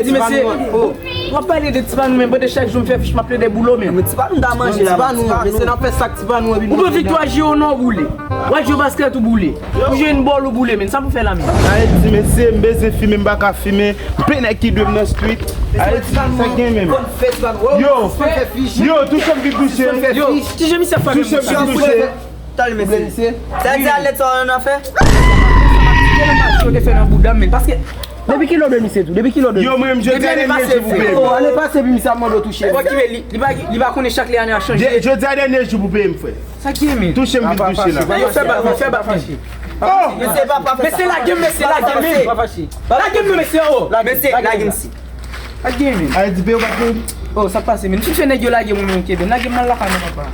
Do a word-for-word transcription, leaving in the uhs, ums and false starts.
Di mesye, w ap pale de ti pa nou, men pandan chak jou m fè fich, m ap plede boule w, men. Men ti pa nou ta manje la, ti pa nou, mesye, n ap fè sa k ti pa nou, epi ou pran viktwa, jwe w non, boule. W al jwe baskèt, ou boule. Ou jwe handball, ou boule, men. Sa pou fè la, men. Ayiti, mesye, m bezwen fimen, m pa ka fimen. M pè nèg ki dwe m nan street. Ayiti, sa gen menm. Yo, yo, touche m vin touche. Yo, ki jan misye ap frape m konsa? Touche m vin touche. Talè, mesye. Sa di alèt sa w nan fè? Yo te fè nan bouda m, men. Paske, depi kilè w dwe misye tou? Depi kilè w dwe? Yo, mwen menm, jodi a dènye jou pou peye m. Oh, ane pase, epi misye ap mande w touche. Wè ki li, li pa, li pa konnen chak lè ane a chanje. Jodi a dènye jou pou peye m, frè. Sa ki ye, men? Touche m vin touche la. Yo, fè bak, fè bak, fè. Oh! Mesye, lage m, mesye, lage m, men. Lage m non, mesye, oh. Mesye, lage m si. Lage m, men. Ay, di peye w pa peye. Oh, sa k pase, men? M fin fè nèg yo lage mwen, men, kenbe. Lage m nan lakay mwen, papa.